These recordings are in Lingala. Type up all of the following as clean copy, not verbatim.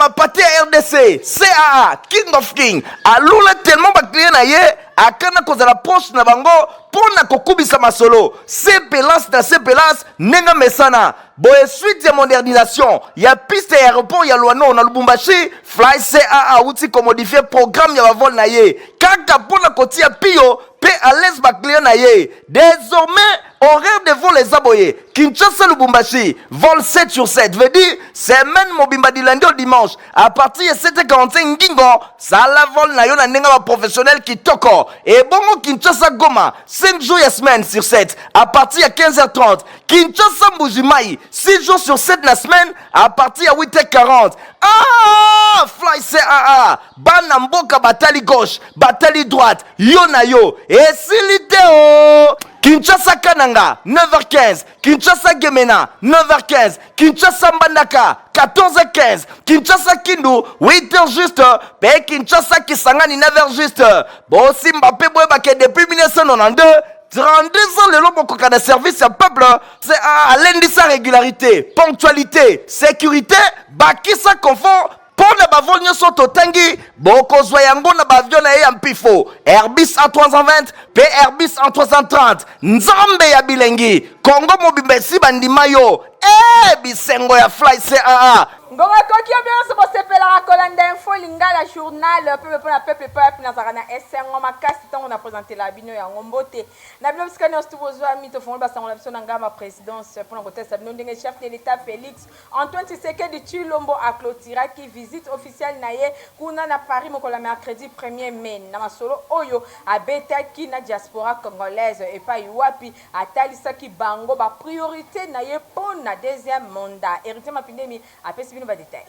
mapate ya RDC, CAA, King of King, alula tellement ba client na ye akana kozala proche na bango mpo na kokubisa masolo sepelance na sepelance ndenge mesana boye. Suite ya modernisation ya piste ya aéroport ya Luano na Lubumbashi, Fly CAA awuti komodifier programme ya bavol na ye kaka mpo na kotia pio mpe à l'aise baclient na ye. Désormais, horaire de vol eza boye: Kinshasa Lubumbashi, vol 7 sur 7, veut dire semaine mobimba, du lundi au dimanche, à partir ya 7h45 ngingo sala vol na yo na ndenge ya baprofessionnel kitoko. Ebongo Kinshasa Goma, 5 jours ya semaine sur 7, à partir ya 15h30. Kinshasa Mbujimai, 6 jours sur 7 na semaine, à partir ya 8h40. Ah, Fly CAA, bana mboka batali gauche, batali droite, yo na yo esili te o. Kinshasa Kananga, 9h15. Kinshasa Gemena, 9h15. Kinshasa Mbandaka, 14h15. Kinshasa Kindu, 8h juste. Mpe Kinshasa Kisangani, 9h juste. Bosimba mpe boyebake, depuis 1992, 32 ans lelo, bokoka na service ya peuple. Alendisa régularité, ponctualité, sécurité, bakisa confort. Mpo na bavol nyonso totangi, bokozwa yango na baavion na ye ya mpifo, Airbus A320 mpe Airbus A330. Nzambe ya bilengi, Kongo mobimba esi bandima yo e bisengo ya Fly CAA. Ngonga ekoki yo nyonso bosepelaka kolanda Info Lingala, journal peuple mpona peuple. Epai wapi nazalaka na esengo makasi ntango na présentela bino yango. Mbote na bino bisika nyonso tu bozwami. Tofongoli basango na biso na ngamba présidence mpona kotesa bino ndenge chef de l'État Félix Antoine Tshisekedi Tshilombo aclôturaki visite officielle na ye kuna na Paris mokolo ya mercredi 1er mai, na masolo oyo abetaki na diaspora congolaise, epai wapi atalisaki bango bapriorité na ye mpo na deuxième mandat. Héritier Mapindemi apesi bino badetail.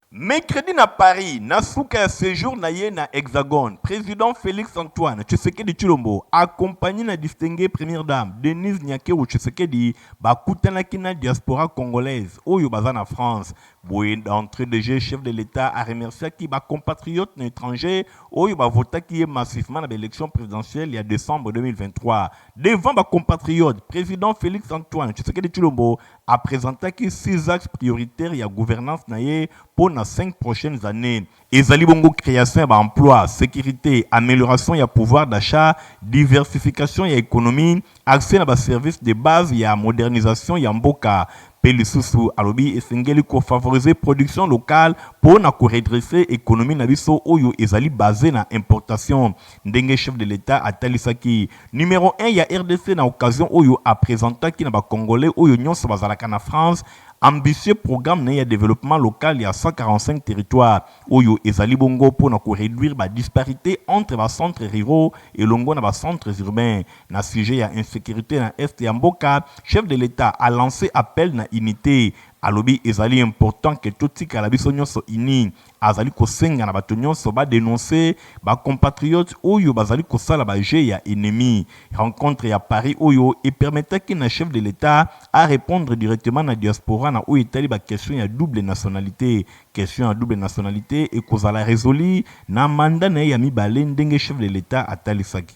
Mercredi na Paris, na suka ya séjour na ye na Hexagone, président Félix Antoine Tshisekedi Tshilombo, accompagné na distinguée première dame Denise Nyakeru Tshisekedi, bakutanaki na diaspora congolaise oyo baza na France. Boye, d'entrée de jeu, chef de l'État a remerciaki bacompatriote na étranger oyo bavotaki ye massivement na baélection présidentielle ya décembre 2023. Devant bacompatriote, président Félix Antoine Tshisekedi Tshilombo apresentaki six axes prioritaires ya gouvernance na ye mpo na 5 prochaines années. Ezali bongo création ya baemploi, sécurité, amélioration ya pouvoir d'achat, diversification ya économie, accès na baservice de base ya modernisation ya mboka. Mpe lisusu alobi esengeli kofavoriser production locale mpo na koredresser économie na biso oyo ezali basé na importation. Ndenge chef de l'État atalisaki, numéro 1 ya RDC, na occasion oyo apresentaki na bacongolais oyo nyonso bazalaka na France ambitieux programme na ye ya développement local ya 145 territoires, oyo ezali bongo mpona koréduire badisparité entre bacentres ruraux elongo na bacentres urbains. Na sujet ya insécurité na est ya mboka, chef de l'État a lancé appel na unité. Alobi ezali important ke totikala biso nyonso uni. Azali kosenga na bato nyonso badénoncer bacompatriote oyo bazali kosala bajeu ya ennemi. Rencontre ya Paris oyo epermetaki na chef de l'État à répondre directement na diaspora na oyo etali baquestion ya double nationalité. Question ya double nationalité ekozala résolu na mandat na ye ya mibale, ndenge chef de l'État atalisaki.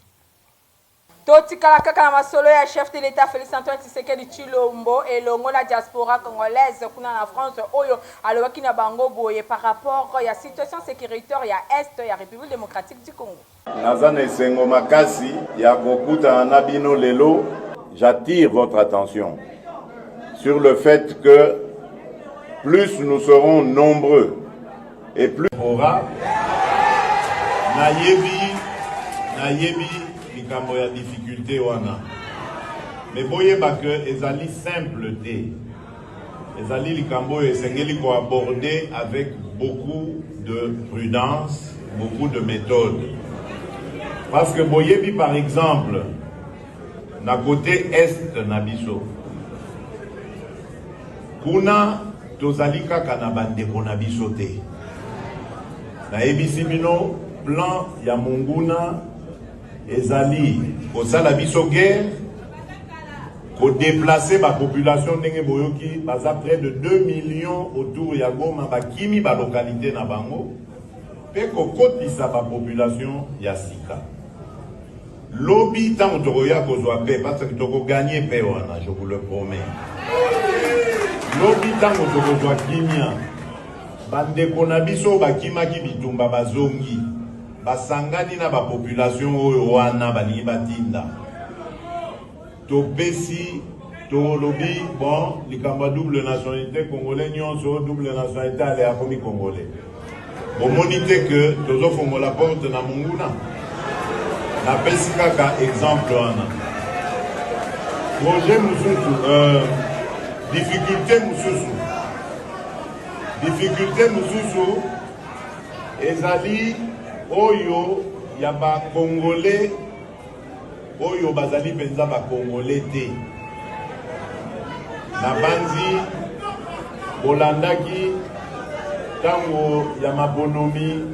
Totikala kaka na masolo ya chef de l'État Félix Antoine Tshisekedi Tshilombo elongo na diaspora congolaise kuna na France, oyo alobaki na bango boye par rapport ya situation sécuritaire ya est ya République démocratique du Congo. Naza na esengo makasi ya kokutana na bino lelo. J'attire votre attention sur le fait que plus nous serons nombreux et plus aura nayebi likambo ya difficulté wana, me boyeba ke ezali simple te. Ezali likambo oyo esengeli koaborder avec beaucoup de prudence, beaucoup de méthode, parce que boyebi, par exemple, na côté est na biso kuna, tozali kaka na bandeko na biso te. Nayebisi bino, plan ya monguna ezali kosala biso guerre, kodéplacer bapopulation. Ndenge boyoki, baza près de 2 millions autour ya Goma, bakimi balokalité na bango, mpe kokotisa bapopulation ya sika. Lobi ntango tokoya kozwa paix, parce que tokogagner paix wana, je vous le promets, lobi ntango tokozwa kimia. Bandeko na biso oyo bakimaki bitumba bazongi, basangani na ba population oyo wana balingi batinda. Topesi, tolobi bon, likambo ya double nationalité, congolais nyonso double nationalité ale akomi congolais. Bomoni te que tozofongola porte na monguna? Napesi kaka exemple wana. Projet mosusu, difficulté mosusu, difficulté mosusu ezali oyo ya ba congolais oyo bazali mpenza ba congolais te. Nabanzi bolandaki ntango ya mabonomi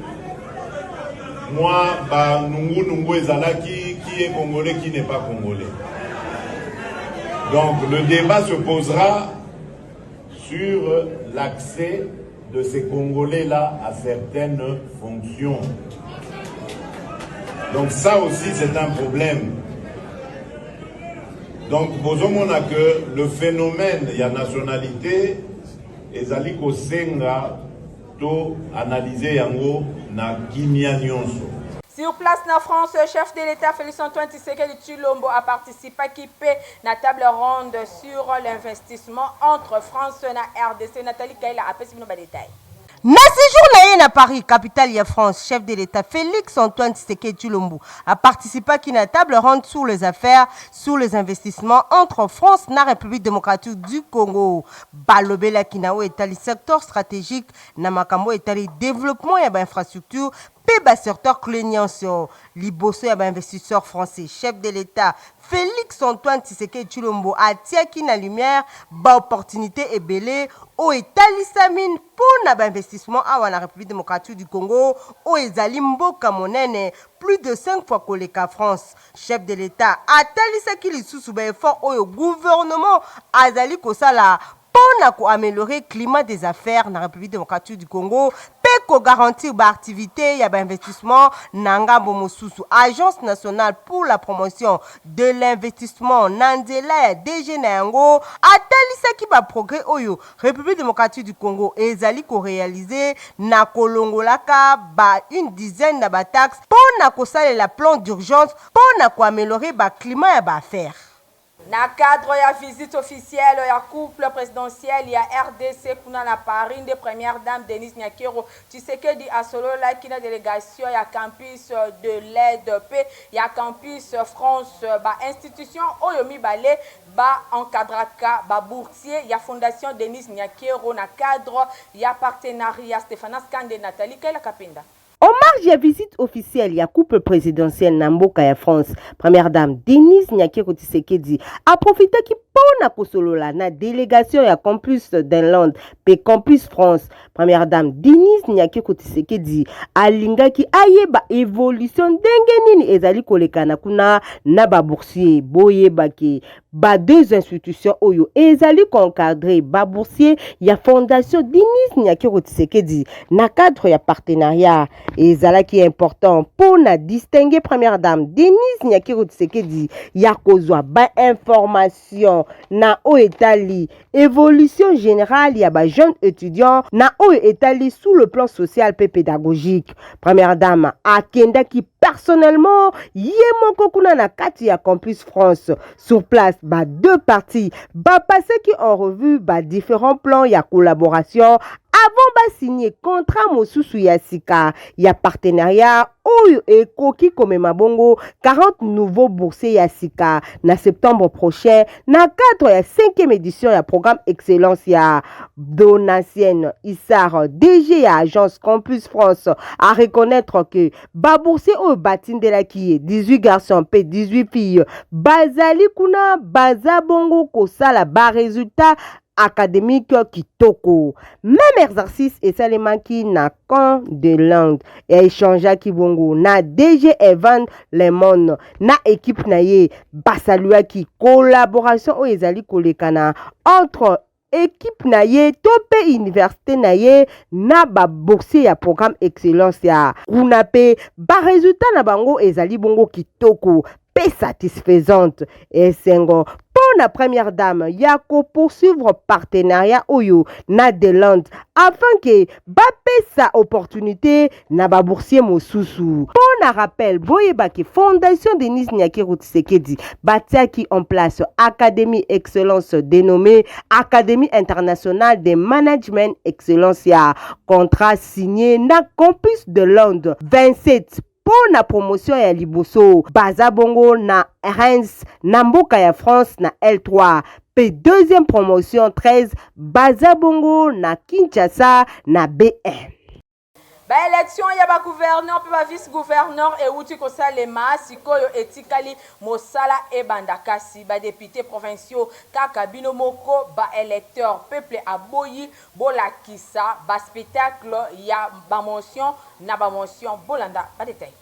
mwa banungunungu ezalaki qui est congolais, qui n'est pas congolais. Donc le débat se posera sur l'accès de ces Congolais-là à certaines fonctions. Donc ça aussi c'est un problème. Donc bozomona que le phénomène ya nationalité ezali kosenga to analyser yango na kimia nyonso. Sur place na France, chef de l'État Félix Antoine Tshisekedi Tshilombo a participé pe na table ronde sur l'investissement entre France na RDC. Nathalie Kaila apesi bino ba détails. Na séjour na ye na Paris, capitale ya France, chef de l'État Félix Antoine Tshisekedi Tshilombo a participé na table ronde sur les affaires, sur les investissements entre France na République démocratique du Congo. Balobelaki na oyo etali secteur stratégique na makambo etali développement ya ba infrastructure pe ba secteur clé nyonso liboso ya ba investisseurs français. Chef de l'État Félix Antoine Tshisekedi Tshilombo atiaki na lumière ba opportunité ebele oyo etalisami mpo na ba investissement awa na République démocratique du Congo oyo ezali mboka monene plus de 5 fois koleka France. Chef de l'État atalisaki lisusu ba effort oyo gouvernement azali kosala mpo na koaméliorer climat des affaires na République démocratique du Congo mpe kogarantir baactivité ya bainvestissement. Na ngambo mosusu, Agence nationale pour la promotion de l'investissement na nzela ya DG na yango atalisaki baprogrès oyo République démocratique du Congo ezali koréaliser na kolongolaka ba une dizaine na bataxe mpo na kosalela plan d'urgence mpo na koaméliorer baclimat ya baaffaires. Na cadre ya visite officielle ya couple présidentiel ya RDC kuna na Paris nde première dame Denise Nyakeru Tshisekedi asololaki na délégation ya campus de l'aide mpe ya campus France, bainstitution oyo mibale baencadraka baboursier ya fondation Denise Nyakeru na cadre ya partenariat. Stéphanas Kande, Nathalie Kaila Kapenda. En marge ya visite officielle ya couple présidentiel na mboka ya France, première dame Denise Nyakeru Tshisekedi aprofitaki mpo na kosolola na délégation ya campus d'Inlande mpe campus France. Première dame Denise Nyakeru Tshisekedi alingaki ayeba évolution ndenge nini ezali kolekana kuna na baboursier. Boyebaki ba deux institutions oyo ezali koencadrer baboursier ya fondation Denise Nyakeru Tshisekedi na cadre ya partenariat. Ezalaki important mpo na distinguer première dame Denise Nyakeru Tshisekedi ya kozwa bainformation na oyo etali évolution générale ya bajeune étudiant, na oyo etali sous le plan social mpe pédagogique. Première dame akendaki personnellement ye moko kuna na kati ya campus France. Sur place, ba deux parties bapasaki en revue ba différents plans ya collaboration avant basigner contrat mosusu ya sika ya partenariat oyo ekoki komema bongo 40 nouveaux boursiers ya sika na septembre prochain na cadre ya 5e édition ya programme Excellence ya Donatienne Issar, DG ya agence Campus France, a reconnaître que baboursier oyo batindelaki ye, 18 garçons mpe 18 filles, bazali kuna, baza bongo kosala baresultat académique kitoko. Même exercice esalemaki na camp de l'Inde. Échangeaki bongo na DG Evan Lemon na équipe na ye. Basaluaki collaboration oyo ezali kolekana entre équipe na ye to mpe université na ye na baboursier ya programme Excellence ya kuna, mpe baresultat na bango ezali bongo kitoko mpe satisfaisante. Esengo mpo na première dame ya ko poursuivre partenariat oyo na Delande afin que bapesa opportunité na ba boursiers mosusu. Mpo na rappel, boyeba ke Fondation Denise Nyakeru Tshisekedi batiaki en place Académie Excellence dénommée Académie Internationale de Management Excellence ya contrat signé na Campus de Londres 27 mpo na promotion ya liboso baza bongo na Reims na mboka ya France na L3 mpe deuxième promotion 13 baza bongo na Kinshasa na B1. Baelection ya bagouverneur mpe bavice-gouverneur euti kosalema sikoyo, etikali mosala ebanda. Kasi badéputés provinciaux, kaka bino moko baélecteur, peuple aboyi bolakisa baspectacle ya bamotion na bamotion. Bolanda badétail.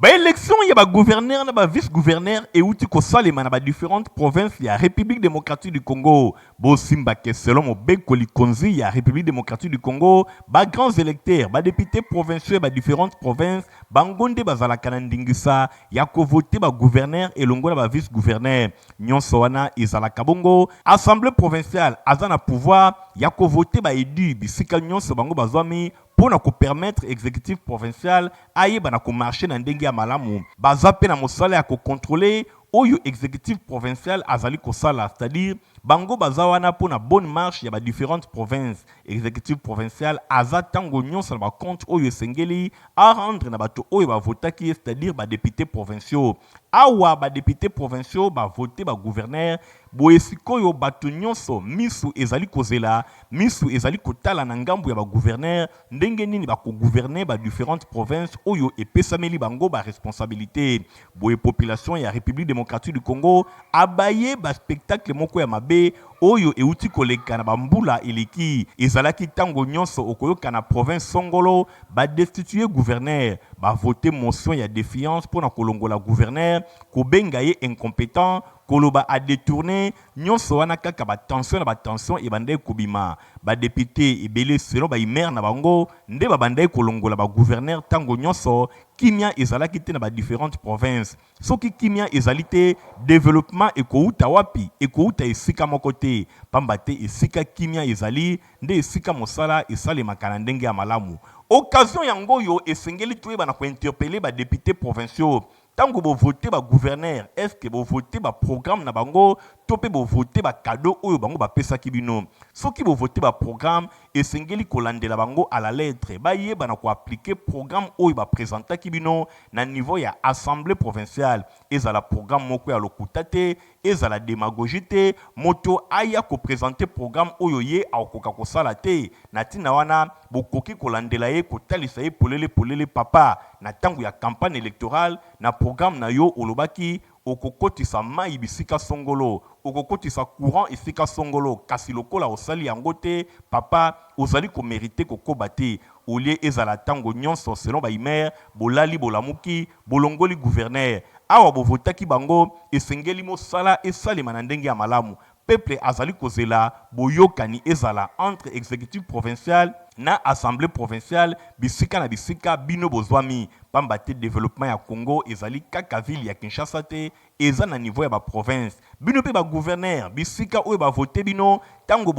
Baélection ya bagouverneur na bavice-gouverneur euti kosalema na badifférentes provinces ya République démocratique du Congo. Bosimbake, selon mobeko likonzi ya République démocratique du Congo, bagrands électeurs, badéputés provinciaux ya badifférentes provinces, bango nde bazalaka na ndingisa ya kovote bagouverneur elongo na bavice-gouverneur. Nyonso wana ezalaka bongo. Assemblée provinciale aza na pouvoir ya kovote baélu bisika nyonso bango bazwami mpo na kopermettre exécutif provincial ayeba na komarcher na ndenge ya malamu. Baza mpe na mosala ya kocontrôler oyo exécutif provincial azali kosala, c'est-à-dire bango baza wana mpo na bonne marche ya badifférentes provinces. Exécutif provincial aza ntango nyonso na bacompte oyo esengeli arendre na bato oyo bavotaki ye, c'est-à-dire badéputés provinciaux. Awa badéputés provinciaux bavote bagouverneur. Boye sikoyo bato nyonso misu ezali kozela, misu ezali kotala na ngambu ya bagouverneur, ndenge nini bakogouverne badifférentes provinces oyo epesameli bango baresponsabilité. Boye population ya République démocratique du Congo abaye baspectacle moko ya mabe oyo euti koleka na bambula eleki. Ezalaki ntango nyonso okoyoka na province songolo badestitue gouverneur, bavote motion ya défiance mpo na kolongola gouverneur, kobenga ye incompétent, koloba adétourné. Nyonso wana kaka batension na batension ebandaki kobima. Badéputés ebele, selon baimere na bango, nde babandaki kolongola bagouverneur. Ntango nyonso kimia ezalaki te na badifférentes provinces. Soki kimia ezali te, développement ekouta wapi? Ekouta esika moko te, pamba te esika kimia ezali nde esika mosala esalemaka na ndenge ya malamu. Occasion yango oyo esengeli toyeba na kointerpeller badéputés provinciaux: ntango bovote bagouverneur, est-ce bovote baprogramme na bango to mpe bovote bacadeau oyo bango bapesaki bino? Soki bovote baprogramme, esengeli kolandela bango à la lettre, bayeba na koappliquer programme oyo baprésentaki bino na niveau ya assemblée provinciale. Ezala programme moko ya lokuta te, ezala démagogie te. Moto aya koprésenter programme oyo ye akokoka kosala te, na ntina wana bokoki kolandela ye, kotalisa ye polele polele: papa, na ntango ya campagne électorale, na programme na yo olobaki okokotisa mai bisika songolo, okokotisa courant esika songolo, kasi lokola osali yango te, papa, ozali komériter kokoba te. Olie ezala ntango nyonso selon baimere, bolali bolamuki, bolongoli gouverneur. Awa bovotaki bango, esengeli mosala esalema na ndenge ya malamu. Peuple azali kozela boyokani ezala entre exécutif provincial na assemblée provinciale bisika na bisika bino bozwami, pamba te développement ya Congo ezali kaka ville ya Kinshasa te, eza na niveau ya baprovince. Bino mpe bagouverneur, bisika oyo bavote bino, ntango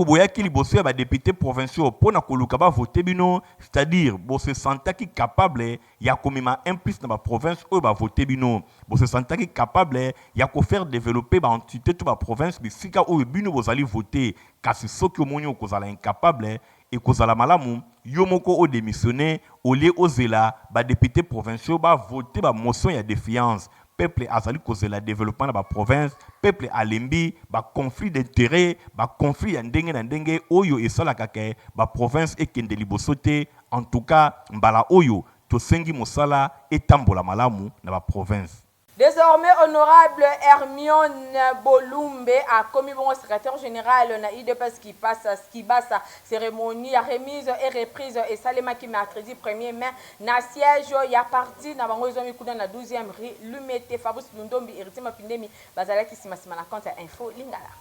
boyaki liboso ya badéputés provinciaux mpo na koluka bavote bino, c'est-à-dire bose sentaki capable ya komema un plus na baprovince oyo bavote bino, bose sentaki capable ya kofaire développer baentité to baprovince bisika oyo bino bozali vote. Kasi soki omoni okozala incapable, ekozala malamu yo moko odémissionne olie ozela badéputés provinciaux bavote bamotion ya défiance. Peuple azali kozela développement na baprovince. Peuple alembi baconflit d'intérêt, baconflit ya ndenge na ndenge oyo esalaka ke baprovince ekende liboso te. En tout cas, mbala oyo tosengi mosala etambola malamu na baprovince. Désormais, honorable Hermione Bolumbe a commis bon secrétaire général na UDPS qui passe qui basa. Cérémonie à remise et reprise esalemaki mercredi 1er mai na siège ya parti na bango ezomi kuna na 12e rue Lumete. Fabrice Lundombi, Héritier Mapindemi bazalaki sima sima na compte ya Info Lingala.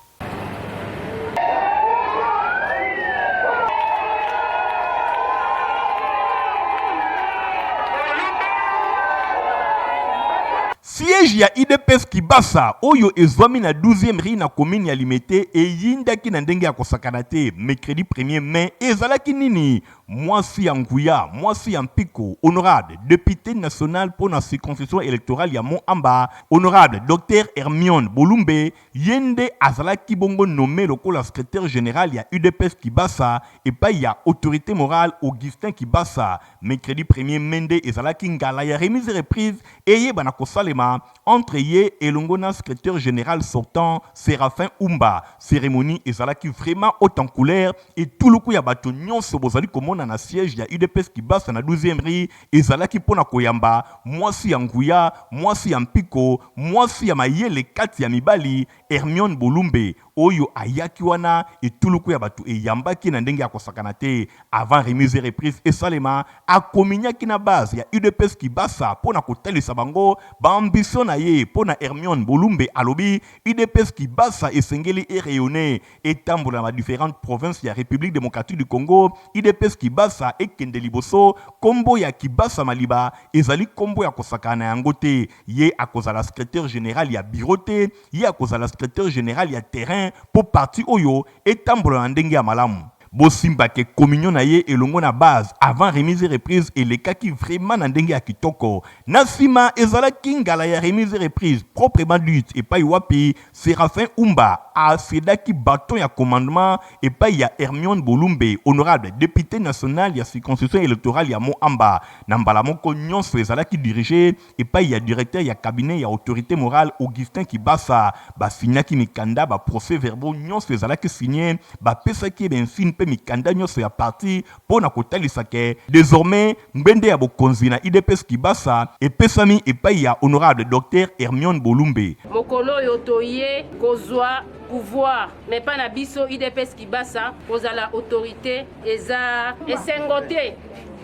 Siège ya udps Kibasa oyo ezwami na 12e rue na commune ya Limete eyindaki na ndenge ya kosakana te mercredi premier mai. Ezalaki nini? Mwasi ya nguya, mwasi ya mpiko, honorable depute national mpo na circonscription electorale ya Mont-Amba, honorable Docteur Hermione Bolumbe, ye nde azalaki bongo nomme lokola secretaire general ya udps Kibasa epayi ya autorite morale Augustin Kibasa. Mercredi premier mai nde ezalaki ngala ya remise et reprise eyebana kosalema entre ye elongo na secretaire general sortant Seraphin Umba. Ceremonie ezalaki vraiment haute en couleur, etuluku ya bato nionso bozali komona na siège ya udps Kibasa na 12e rue ezalaki mpo na koyamba mwasi ya nguya, mwasi ya mpiko, mwasi ya mayele kati ya mibali, Hermione Bolumbe, Oyo ayaki wana etuluku ya batu eyambaki ye na ndenge ya kosakana te. Avant remise et reprise esalema, a communiaki na base ya udps Kibasa mpo na kotalisa bango ba ambitions na ye. Mpo na Hermione Bolumbe alobi udps Kibasa esengeli e rayonner, etambola na ba differentes provinces ya Republique democratique du Congo. Udps Kibasa ekende liboso. Kombo ya Kibasa Maliba ezali kombo ya kosakana na yango te. Ye akozala secretaire general ya bureau te. Ye akozala secretaire general ya terrain mpo parti oyo etambola na ndenge ya malamu. Bosimba que communion na ye elongo na base avant remise et reprise elekaki vraiment na ndenge ya kitoko. Na sima ezalaki ngala ya remise et reprise proprement dite epayi wapi Seraphin Umba a cedaki baton ya commandement epayi ya Hermione Bolumbe, honorable depute national ya circonscription electorale ya Mont-Amba. Na mbala moko nionso ezalaki diriger Epayi ya directeur ya cabinet ya autorite morale Augustin Kibasa, ba signaki mikanda, ba procès-verbaux nionso ezalaki signe, bapesaki ye ba insignes mpe mikanda nionso ya parti mpo na kotalisa que desormais ngbende ya bokonzi na udps Kibasa epesami epayi ya honorable Docteur Hermione Bolumbe. Mokolo oyo toye kozua pouvoir mais epa na biso udps Kibasa kozala autorite eza esengo te.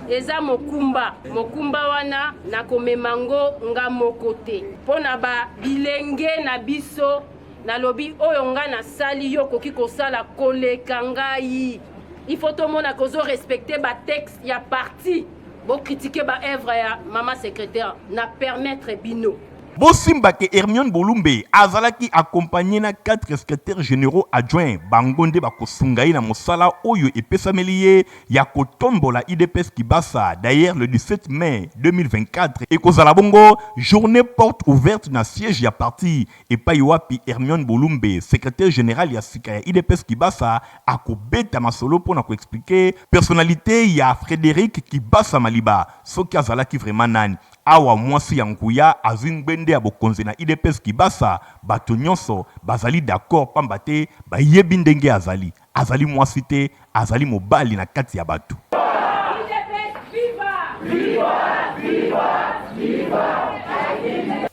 Eza mokumba, mokumba wana nakomema ngo nga moko te. Mpo na ba bilenge na biso nalobi oyo nga nasali yo okoki kosala koleka ngai. Il faut tomona que ozo respecter ba textes ya parti. Bo critiquer ba oeuvres ya mama secretaire na permettre bino. Bosimba que Hermione Bolumbe azalaki accompagnee na quatre secretaires generaux adjoints, bango nde bakosunga ye na mosala oyo epesameli ye ya kotombola udps Kibasa. D'ailleurs le 17 mai 2024 ekozala bongo journee porte ouverte na siège ya parti epayi wapi Hermione Bolumbe, secretaire general ya sika ya udps Kibasa akobeta masolo mpo na ko expliquer personnalite ya Frederic Kibasa Maliba soki azalaki vraiment nani. Awa mwasi ya nguya azwi ngbende ya bokonzi na udps Kibasa, bato nyonso bazali d'accord pamba te bayebi ndenge azali. Azali mwasi te, azali mobali na kati ya bato.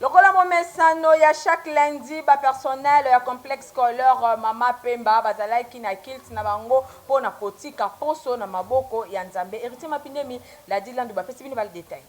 Lokola momesano ya chaque lundi, ba personnels ya complexe scolaire Mama Pemba bazalaki na culte na bango mpo na kotika poso na maboko ya Nzambe. Heritier Mapindemi, Ladi Landu bapesi bino ba details.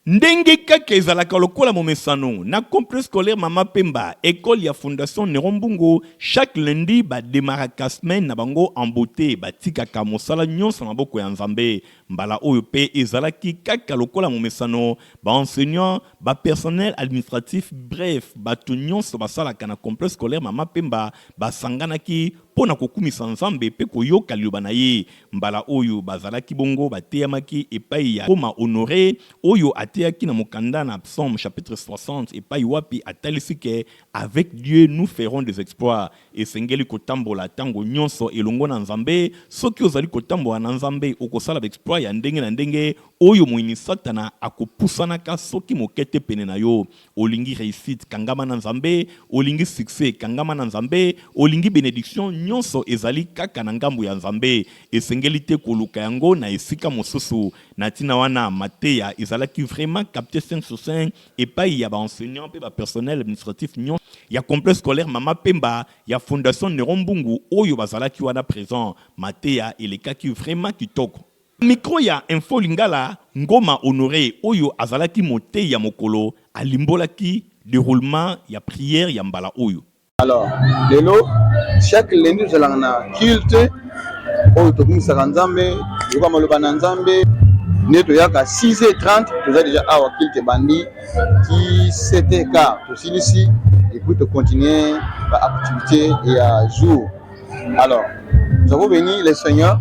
Ndenge kaka ezalaka lokola momesano, na Complexe scolaire Mama Pemba, ecole ya Fondation Neron Mbungu, chaque lundi ba demarraka semaine na bango en beaute, batikaka mosala nionso na maboko ya Nzambe. Mbala oyo pe ezalaki kaka lokola momesano, ba enseignants, ba personnels administratifs, bref bato nionso basalaka na Complexe scolaire Mama Pemba basanganaki mpo na kokumisa Nzambe mpe koyoka Liloba na Ye. Mbala oyo bazalaki bongo bateyamaki epai ya Ntoma Honore, oyo ateyaki na mokanda na Psaume chapitre 60 epai wapi atalisi ke avec Dieu nous ferons des exploits. Esengeli kotambola tango nyonso elongo na Nzambe. Soki ozali kotambola na Nzambe, okosala ba exploits ya ndenge na ndenge oyo moyini Satana akopusanaka soki moke te pene na yo. Olingi reussite, kangama na Nzambe, olingi succès, kangama na Nzambe, olingi benediction, nionso ezali kaka na ngambo ya Nzambe. Esengeli te koluka yango na esika mosusu. Na tina wana, mateya ezalaki vraiment capte 5 sur 5 epayi ya ba enseignants pe ba personnels administratifs nionso ya complexe scolaire Mama Pemba ya Fondation Neron Mbungu oyo bazalaki wana present. Mateya elekaki vraiment kitoko. Micro ya Info Lingala, Ngoma Honore oyo azalaki moteyi ya mokolo alimbolaki deroulement ya prière ya mbala oyo. Alors lelo chaque lundi tozalaka na culte oyo tokumisaka Nzambe, Yoka maloba na Nzambe. Nde toyaka 6h30 toza deja awa, culte ebandi ti 7h15 tosilisi et puis tocontinue ba activité ya jour. Alors nous avons béni le Seigneur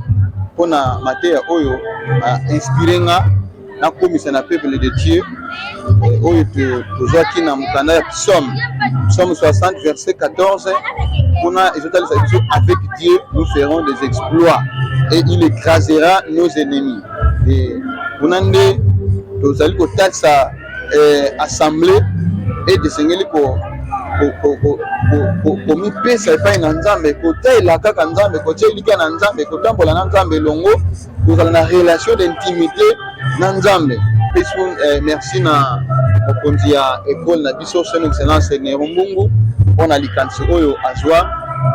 mpona mateya oyo inspiré nga nakomisa na peuple de Dieu oyo tozwaki na mokanda ya psaume, psaume 60 verset 14. Kuna ezotalisa biso: avec Dieu nous ferons des exploits et il écrasera nos ennemis. Et kuna nde tozali kotalisa assemblée ete esengeli komipesa epai na Nzambe, kotalela kaka Nzambe, kotia elika na Nzambe, kotambola na Nzambe elongo, kozala na relation d'intimité na Nzambe. Pesi merci na mokonzi ya ekole na biso, son excellence Nero Mbungu, mpona likanisi oyo azwa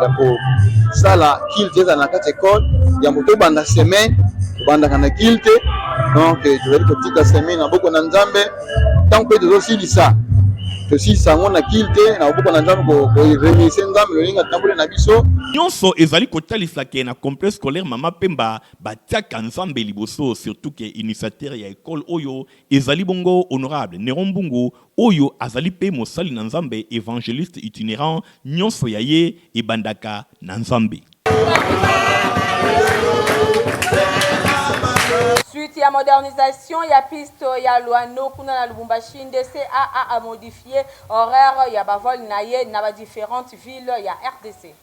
ya kosala culte ezala na kati ekole. Yambo tobanda semaine, tobandaka na culte. Donc tozali kotika semaine na maboko na Nzambe. Ntango mpe tozosilisa, tosilisa yango na culte na maboko na Nzambe, koremercier Nzambe lolinga tambole na biso. Nyonso ezali kotalisa ke na complexe scolaire Mama Pemba batiaka Nzambe liboso, surtout ke initiateur ya ekole oyo ezali bongo honorable Nero Mbungu, oyo azali mpe mosali na Nzambe, évangéliste itinérant. Nyonso ya ye ebandaka na Nzambe. Suite ya modernisation ya piste ya Luano kuna na Lubumbashi, nde CAA a modifié horaire ya bavol na ye na badifférentes villes ya RDC.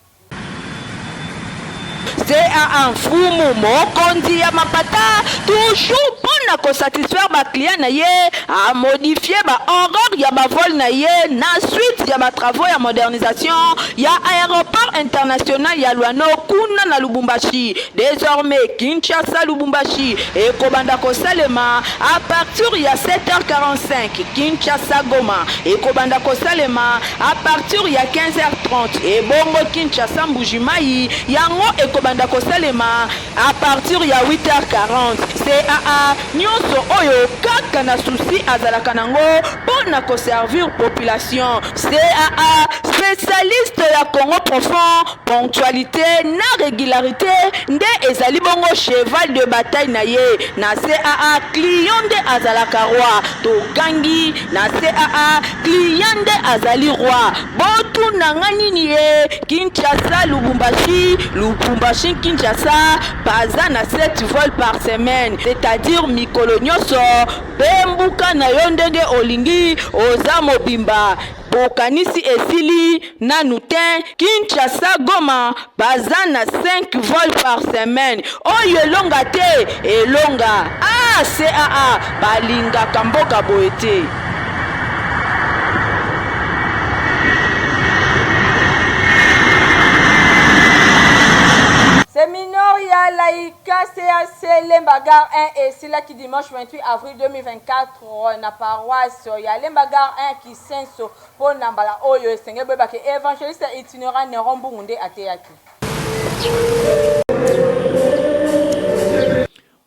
CAA, mfumu mokonzi ya mapata, toujours mpo na kosatisfaire baclient na ye, amodifie bahoraire ya bavol na ye na suite ya batravaux ya modernisation ya aéroport international ya Luano kuna na Lubumbashi. Désormais, Kinshasa Lubumbashi ekobanda kosalema à partir ya 7h45, Kinshasa Goma ekobanda kosalema à partir ya 15h30, ebongo Kinshasa Mbujimai yango ekobanda kosalema à partir ya 8h40. CAA, nyonso oyo kaka na souci azalaka nango mpo na koservir population. CAA, spécialiste ya Congo profond, ponctualité na régularité nde ezali bongo cheval de bataille na ye. Na CAA, client nde azalaka roi. Tokangi, na CAA, client nde azali roi. Botuna nga nini ye? Kinshasa Lubumbashi, Lubumbashi Kinshasa, baza na 7 vols par semaine, c'est-à-dire mikolo nyonso. Mpe na yo ndenge olingi, oza mobimba. Bokanisi esili nanu te. Kinshasa Goma baza na 5 vols par semaine. Oyo elonga te, elonga a CAA balingaka mboka boye te. Séminaire ya laïka CAC Lemba Gare 1 esilaki dimanche 28 avril 2024 na paroisse ya Lemba Gare 1 Kisenso. Mpo na mbala oyo, esengeli boyebaki évangéliste itinérant Neron Mbungu nde ateyaki.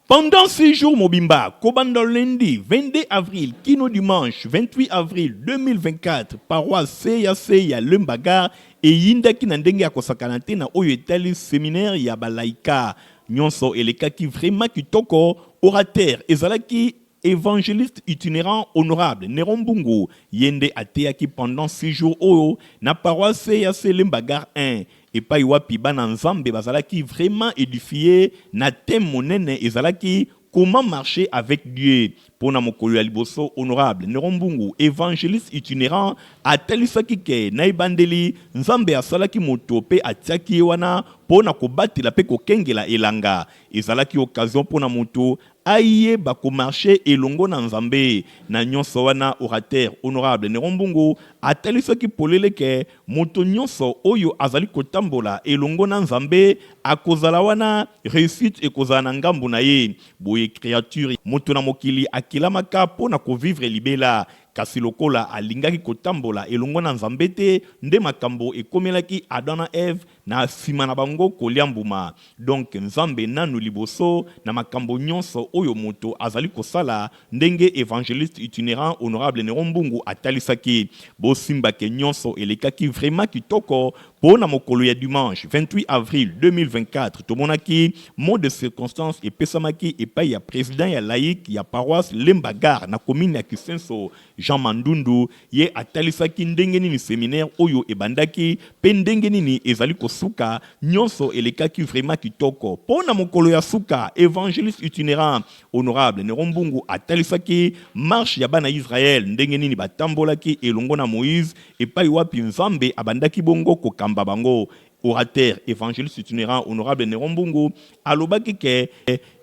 Pendant 6 jours mobimba, kobanda lundi 22 avril kino dimanche 28 avril 2024, paroisse CAC ya Lemba Gare eyindaki na ndenge ya kosakana te na oyo etali séminaire ya balaika. Nyonso elekaki vraiment kitoko. Orateur ezalaki évangéliste itinérant honorable Neron Mbungu. Ye nde ateyaki pendant 6 jours oyo na paroisse CAC Lemba Gare 1, epai wapi bana Nzambe bazalaki vraiment édifié na thème monene ezalaki "Comment marcher avec Dieu". Mpo na mokolo ya liboso, honorable Neron Mbungu, évangéliste itinérant, atalisaki ke na ebandeli Nzambe asalaki moto mpe atiaki ye wana mpo na kobatela mpe kokengela elanga. Ezalaki occasion mpo na moto ayeba komarcher elongo na Nzambe. Na nyonso wana, orateur honorable Neron Mbungu atalisaki polele ke moto nyonso oyo azali kotambola elongo na Nzambe akozala wana, réussite ekozala na ngambu na ye. Boye créature, moto na mokili, akelamaka mpo na kovivre libela, kasi lokola alingaki kotambola elongo na Nzambe te, nde makambo ekomelaki Adam na Eve. Na sima na bango kolia mbuma. Donc Nzambe nanu liboso na makambo nyonso oyo moto azali kosala ndenge evangeliste itinerant honorable Neron Mbungu atalisaki. Bosimba ke nyonso elekaki vraiment kitoko po na mokolo ya dimanche 28 avril 2024 tomonaki mot de circonstance epesamaki epayi ya president ya laïc ya paroisse Lemba Gare na commune ya Kisenso Jean Mandundu. Ye atalisaki ndenge nini seminaire oyo ebandaki pe ndenge nini ezali kosuka, nionso elekaki vraiment kitoko. Po na mokolo ya suka, evangeliste itinerant Honorable Neron Mbungu atalisaki marche ya bana Israël ndenge nini batambolaki elongo na Moïse epai wapi Nzambe abandaki bongo kokamba bango. Orateur, evangeliste itinerant Honorable Neron Mbungu alobaki ke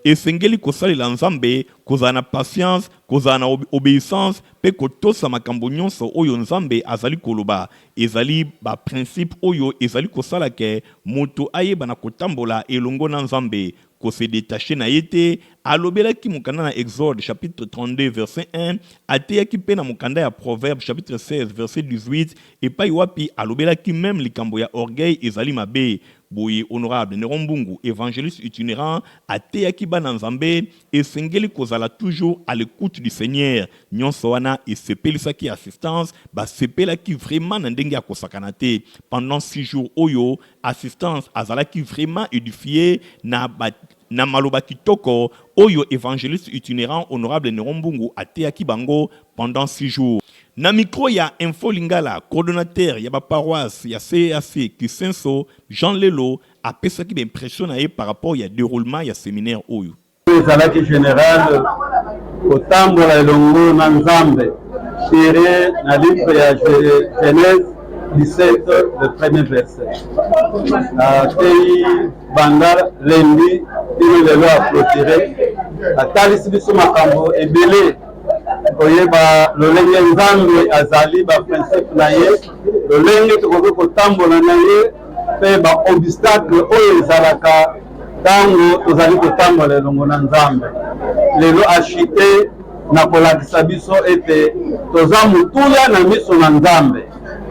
esengeli kosalela Nzambe, kozala na patience, kozala na obeissance pe kotosa makambo nionso oyo Nzambe azali koloba. Ezali ba principes oyo ezali kosala ke moto ayeba na kotambola elongo na Nzambe, ko se detacher na ye te, alobelaki mokanda na Exode chapitre 32 verset 1, ateyaki mpe na mokanda ya Proverbes chapitre 16 verset 18 epai wapi alobelaki meme likambo ya orgueil ezali mabe. Boye honorable Neron Mbungu evangeliste itinerant ateyaki bana Nzambe esengeli kozala toujours à l'ecoute du Seigneur. Nionso wana esepelisaki assistance, basepelaki vraiment na ndenge ya kosakana te pendant 6 jours oyo Assistance azalaki vraiment edifie na ba na maloba kitoko oyo evangeliste itinerant honorable Neron Mbungu ateyaki bango pendant 6 jours. Na micro ya Info Lingala, coordonnateur ya ba paroisses ya CEAC Kisenso, Jean Lelo apesaki ba impressions na ye par rapport ya deroulement ya seminaire oyo. Ezalaki general kotambola elongo na Nzambe tire na livre ya Genèse 17 le premier verset. Ateyi banda lundi tino lelo a clôturer, atalisi biso makambo ebele koyeba lolenge Nzambe azali, ba principe na ye, lolenge tokoki kotambola na ye mpe ba obstacle oyo ezalaka Ntango tozali kotambola elongo na Nzambe lelo, achite na kolakisa biso ete toza motuya na miso na Nzambe.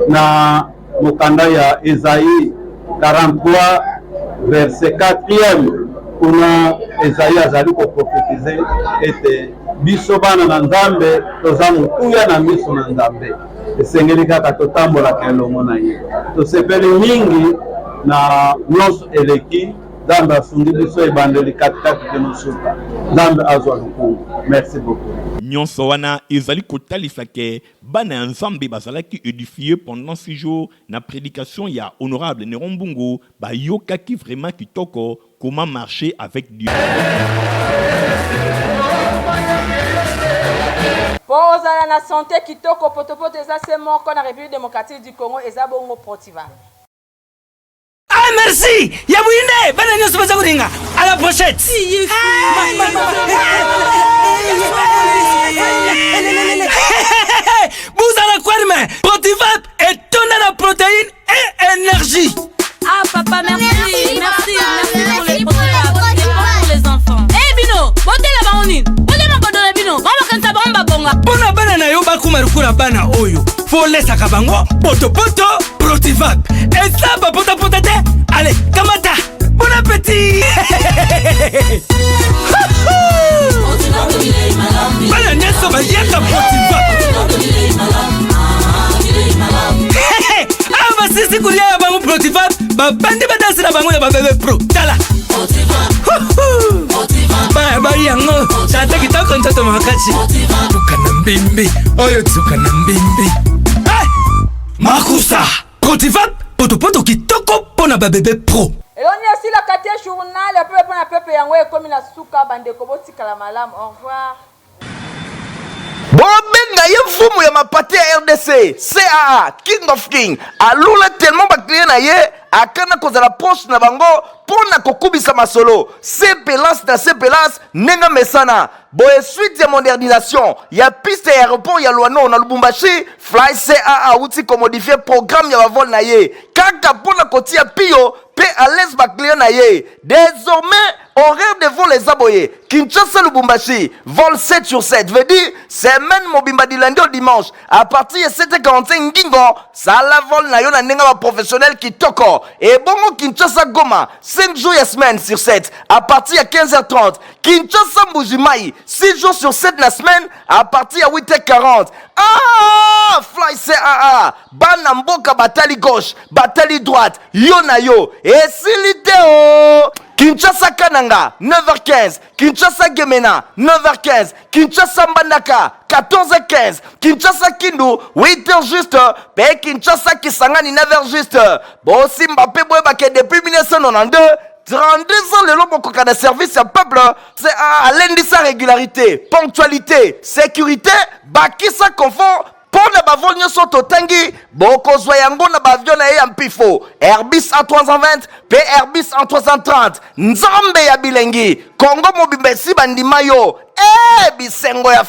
Na mokanda ya Esaïe 43 verset 4e, kuna Esaïe azali koprofetize ete biso bana na Nzambe toza motuya na miso na Nzambe. Esengeli kaka totambolaka elongo na ye. Tosepeli mingi na nyonso eleki. Nzambe asungi biso ebandeli, katikati kino suka. Nzambe azwa lokumu. Merci beaucoup. Nyonso wana ezali kotalisa ke bana ya Nzambe bazalaki edifier pendant 6 jours na predication ya honorable Neron Mbungu, bayokaki vraiment kitoko comment marcher avec Dieu. Po ozala na sante kitoko potopoto eza se moko na Republique democratique du Congo eza bongo Protivan. Ah merci ya buyinde bana nyonso baza kolinga à la brochette. Bozala kwarme Protivap etonda na protéine et énergie. Ah papa merci merci merci, merci pour les Protivap c'est bon pour les enfants. Eh bino botela bango nini botela makodo na bino bango bakanisa bango babonga. Mpo na bana na yo bakoma lokola bana oyo folesaka bango potopoto Protivap eza bapotapota te ale kamata bon appétit bana nyonso baliaka Protivap awa basisi kolia ya bango Protivap babandi badanse na bango ya babebe pro tala baya bai yango tata kitoko nzoto makasi tuka na mbimbi oyo tuka na mbimbi Makusa Protivap potopoto kitoko mpo na ba bebe pro. Eloni esilaka te journal ya pepe pona pepe yango ekomi na suka bandeko botikala malamu au revoir. Bobenga ye mfumu ya mapate ya rdc caa king of king alula tellement baclient na ye akana kozala proche na bango mpo na kokubisa masolo sepelance na sepelance ndenge amesana Boye suite ya modernisation ya piste ya aeroport ya Luano na Lubumbashi, Fly CAA awuti ko modifier programme ya ba vol na ye kaka mpo na kotia piyo mpe à l'aise ba clients na ye. Desormais, Horaire de vol eza boye, Kinshasa Lubumbashi, vol 7 sur 7, veut dire semaine mobimba du lundi au dimanche à partir ya 7h45 ngingo sala vol na yo na ndenge ba professionnel kitoko. Ebongo Kinshasa Goma, 5 jours ya semaine sur 7 à partir ya 15h30. Kinshasa Mbuji-Mayi, 6 jours sur 7 na semaine à partir ya 8h40. Ah, Fly CAA, bana mboka batali gauche, batali droite, yo na yo esili te o. Kinshasa Kananga 9h15, Kinshasa Gemena 9h15, Kinshasa Mbandaka 14h15, Kinshasa Kindu 8h juste, pe Kinshasa Kisangani 9h juste. Bosimba pe boyebake depuis 1992 32 ans lelo bokoka na service ya peuple. C'est alendisa régularité, ponctualité, sécurité, bakisa confort. Mpo na bavol nyonso totangi, bokozwa yango na baavion na ye ya mpifo Airbus A320 mpe Airbus A330. Nzambe ya bilengi, Kongo mobimba esi bandima yo e bisengo ya.